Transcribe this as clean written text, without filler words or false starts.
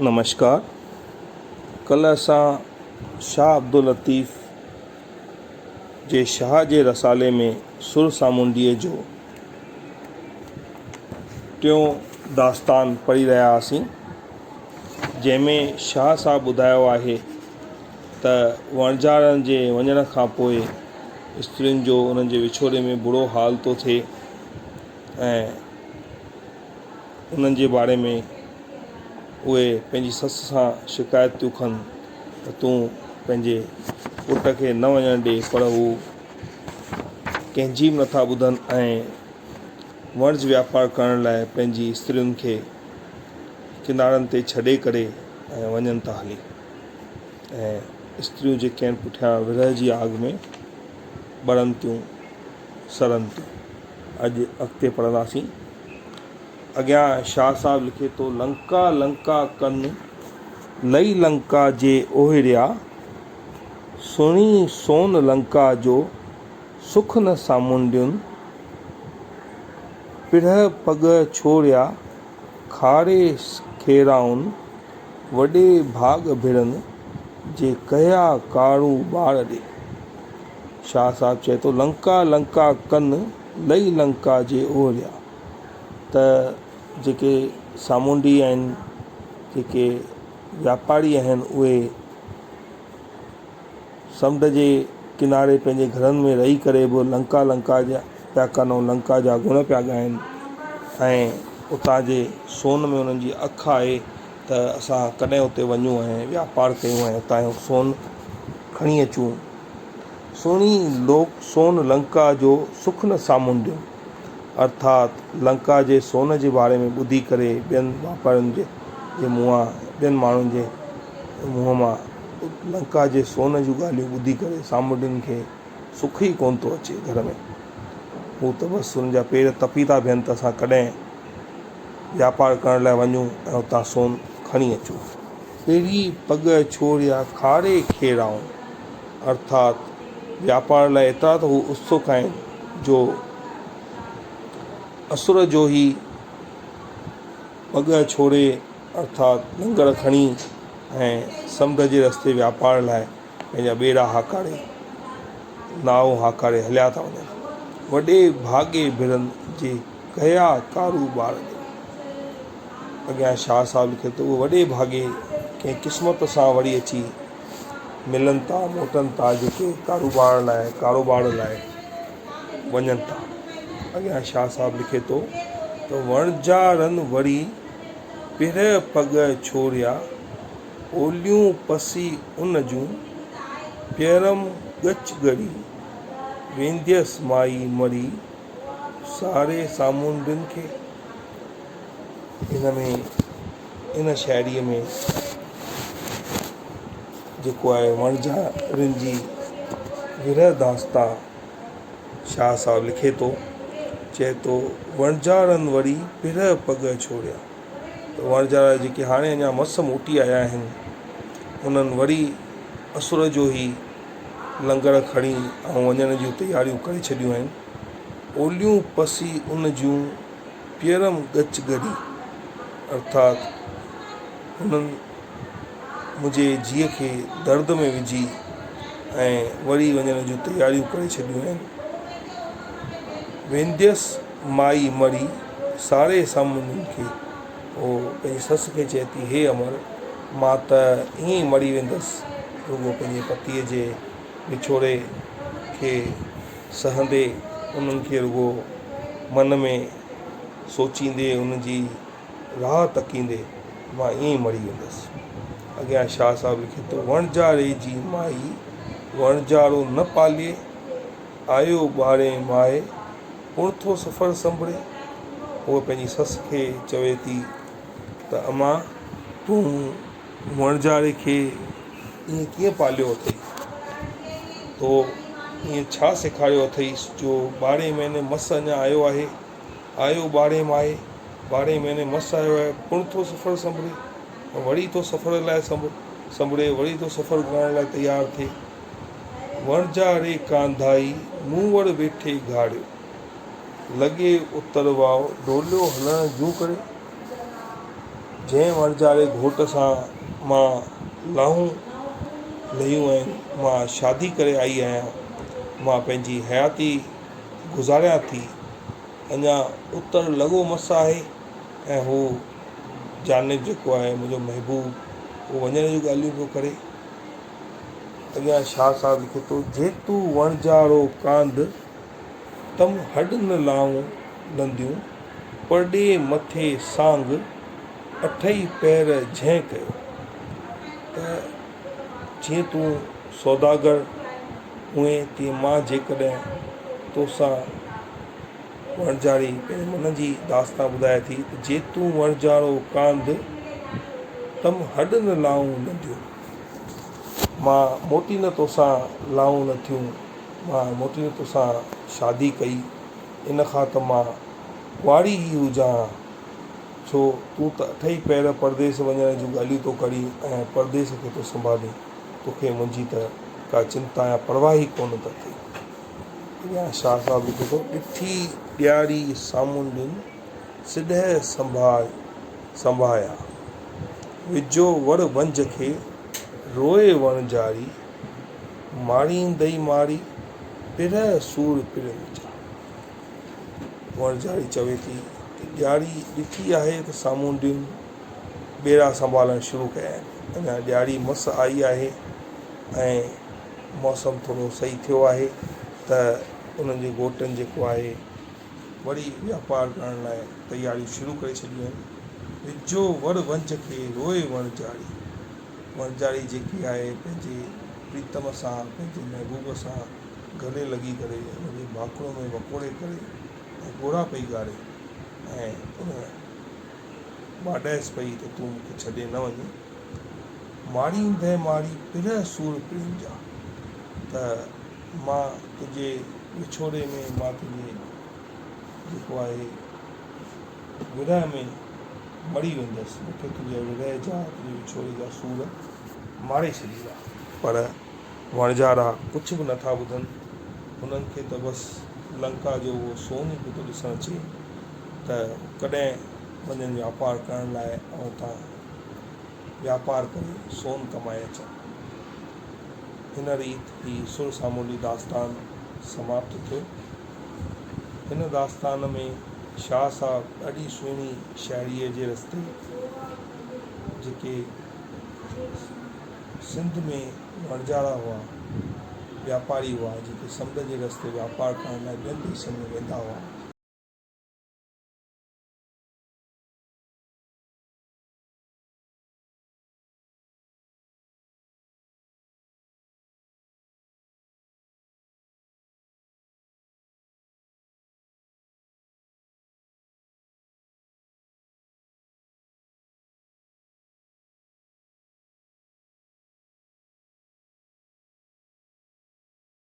نمشڪار ڪلهه اسان شاهه عبداللطيف جي شاهه جي رسالي ۾ سر سامونڊيء جو ٽيون داستان پڙهي رهيا هئاسين جنهن ۾ شاهه صاحب ٻڌايو آهي ته وڻجارن جي وڃڻ کان پوء استرين جو انهن جي وڇوڙي ۾ برو حال ٿو ٿئي ۽ انهن جي باري ۾ اهي پنهنجي سس سان شڪايت ٿيون ڪن ته تون پنهنجي پٽ کي نه وڃڻ ڏي پر هو ڪنهن جي به نٿا ٻڌن ۽ وڻج واپار ڪرڻ لاء پنهنجي استرين کي ڪنارن تي ڇڏي ڪري ۽ وڃن ٿا هلي ۽ استريون جيڪي آهن پٺيان ورهه جي آگ ۾ ٻرن ٿيون سڙن ٿيون. اڄ اڳتي پڙهنداسين. اڳيان شاهه صاحب لکي ٿو، لنڪا لنڪا ڪن، لئي لنڪا جي اوهريا، سڻي سون لنڪا جو، سک نه سامونڊين، پرهه پڳهه ڇوڙيا، کاري کيرائن، وڏي ڀاڳ ڀڙن، جي ڪهيا ڪارون ٻار ڏي. شاهه صاحب چئي ٿو، لنڪا لنڪا ڪن، لئي لنڪا جي اوهريا. ته جيڪي سامونڊي آهن، جيڪي واپاري آهن، اهي سمنڊ جي ڪناري پنهنجي گهرن ۾ رهي ڪري به لنڪا لنڪا جا پيا ڪن ۽ لنڪا جا گڻ پيا ڳائن ۽ اتان جي سون ۾ انهن جي اک آهي ته اسان ڪڏهن اتي وڃون ۽ واپار ڪيون ۽ اتان جو سون کڻي اچون. سهڻي لوڪ سون لنڪا جو سک نه سامونڊيو. ارٿات لنڪا جي سون جي باري ۾ ٻڌي ڪري ٻين واپارين جي منهان ٻين ماڻهن جي منهن مان لنڪا جي سون جون ڳالهيون ٻڌي ڪري سامونڊين کي سک ئي ڪونه ٿو اچي گهر ۾. هو ته بس انهن جا پير تپي ٿا بيهن ته اسان ڪڏهن واپار ڪرڻ لاء وڃون ۽ اتان سون کڻي اچون. پهرين پڳ ڇوڙيا کاري کيرائون، ارٿات واپار لاء ايترا ته هو اتسڪ آهن جو اسر جو ئي پڳ ڇوڙي ارٿات لنگر کڻي ۽ سمنڊ جي رستي واپار لاء پنهنجا ٻيڙا هاڪاري، نائون هاڪاري هليا ٿا وڃن. وڏي ڀاڳي ڀرن جي ڪيا ڪاروبار جو. اڳيان شاهه صاحب لکي ٿو، اهي وڏي ڀاڳي ڪنهن قسمت سان وري اچي ملن ٿا، موٽن ٿا، جيڪي ڪاروبار لاء ڪاروبار لاء وڃن ٿا. اڳيان شاهه صاحب لکي ٿو ته وڻجارن وري پرهه پڳهه ڇوڙيا، اوليون پسي ان جون، پيرم ڳچ ڳڙي، وينديس مائي مري، ساري سامونڊين کي. ان ۾ ان شاعريء ۾ جيڪو آهي وڻجارن جي ورهه داستان شاهه صاحب لکي ٿو، چئي ٿو، وڻجارن وري پرهه پڳهه ڇوڙيا. ته وڻجارا جيڪي هاڻي اڃا مس موٽي آيا آهن، انهن وري اسر جو ئي لنگر کڻي ۽ وڃڻ جون تياريون ڪري ڇڏيون آهن. اوليون پسي ان جون پيرم ڳچ ڳري، ارٿات هنن منهنجي جيء کي درد ۾ وجهي ۽ وري وڃڻ جون تياريون ڪري ڇڏيون آهن. وينديس مائي مري ساري سامونڊين کي. هوء پنهنجي سس کي چئي ٿي، هي امڙ! مان ته ائين ئي مري ويندس، رڳو پنهنجي پتيء جي وڇوڙي کي سهندي، انهن کي رڳو من ۾ سوچيندي، انهن جي راهه تڪيندي مان ائين ئي مري ويندس. اڳيان شاهه صاحب لکي ٿو، وڻجاري جي مائي، وڻجارو نه پالي، آيو ٻارهين ماهي، پڻ ٿو سفر سنڀري. هوء پنهنجي سس کي چوي ٿي ته امان تون وڻجاري کي ائين ڪيئن پاليو اٿئي؟ تو ائين ڇا سيکاريو اٿئيس جو ٻارهين مهيني مس اڃا آيو آهي. آيو ٻارهين ماهي، ٻارهين مهيني مس آيو آهي، پڻ ٿو سفر سنڀري. وري ٿو سفر لاء سنڀري، وري ٿو سفر ڪرڻ لاء تيار ٿئي. وڻجاري ڪانڌائي، مون وڙ ويٺي گهاڙيو. لڳي اتر واء، ڍوليو هلڻ جون ڪري. جنهن وڻجاري گهوٽ سان مان لاهون لهيون آهن، مان شادي ڪري آئي آهيان، مان پنهنجي حياتي گذاريان ٿي، اڃا اتر لڳو مس آهي ۽ هو جانب جيڪو آهي منهنجو محبوب اهو وڃڻ جون ڳالهيون پيو ڪري. اڳيان شاهه صاحب لکي ٿو، جي تون وڻجارو ڪانڌ، تم هڏ نه لائون لنديون، پرڏي مٿي سانگ، اٺئي پهر جنهن ڪيو. ته جيئن تون سوداگر هئين تيئن مان جيڪڏهن توسان وڻجاري پنهنجي من جي داستان ٻڌائي ٿي ته جي تون وڻجارو ڪانڌ، تم هڏ نه لائون لنديون. مان موٽي نه توسان لائون لٿيون، مان موٽي نه توسان شادي ڪئي، ان کان ته مان ڪنواري ئي هجان ها، ڇو تون ته اٺئي پهر پرديس وڃڻ جون ڳالهيون ٿو ڪرين ۽ پرديس کي ٿو سنڀالين، توکي منهنجي ته ڪا چنتا يا پرواهه ئي ڪونه ته اٿئي. اڳيان شاهه صاحب لکي ٿو، ڏٺي ڏياري سامونڊين، سڏهه سنڀايا، وجهو وڙ ونجهه کي، روئي وڻجاري، ماريندئي ماري، پرهه سور پرين جا. وڻجاري چوي ٿي ته ڏياري ڏٺي آهي ته سامونڊين ٻيڙا سنڀالڻ شروع ڪيا آهن. اڃا ڏياري مس آئي آهي ۽ موسم ٿورو صحيح ٿيو آهي ته انهن جي گهوٽن جيڪو آهي وري واپار ڪرڻ لاء تياريون شروع ڪري ڇڏيون آهن. وجهو وڙ ونجهه کي روئي وڻجاري. وڻجاري جيڪي آهي پنهنجي پريتم سان پنهنجي محبوب سان گلي لڳي ڪري ان جي ڀاڪرو ۾ وڪوڙي ڪري ۽ ڳوڙها پئي ڳاڙي ۽ ان ٻاڏائيس پئي ته تون مون کي ڇڏي نه وڃ. ماريندين ماري پرهه سور پرين جا ته مان تنهنجي وڇوڙي ۾ مان تنهنجي جيڪو آهي ورهه ۾ مري ويندس، مون کي تنهنجي ورهه جا تنهنجي وڇوڙي جا سور ماري ڇڏيندا. پر وڻجارا ڪجهه به نٿا ٻڌن، هنن کي ته بس لنڪا جو اهو سون ئي پيو ٿو ڏسڻ اچي ته ڪڏهن وڃن واپار ڪرڻ لاء ۽ اتان واپار ڪري سون ڪمائي اچن. هن ريت هي سر سامونڊي داستان سماپت ٿيو. هن داستان ۾ شاهه صاحب ڏاڍي سهڻي شاعريء جي رستي جيڪي سنڌ ۾ وڻجارا هئا، واپاري هئا، جيڪي سمنڊ جي رستي واپار ڪرڻ لاء ٻين ديشن ۾ ويندا هئا.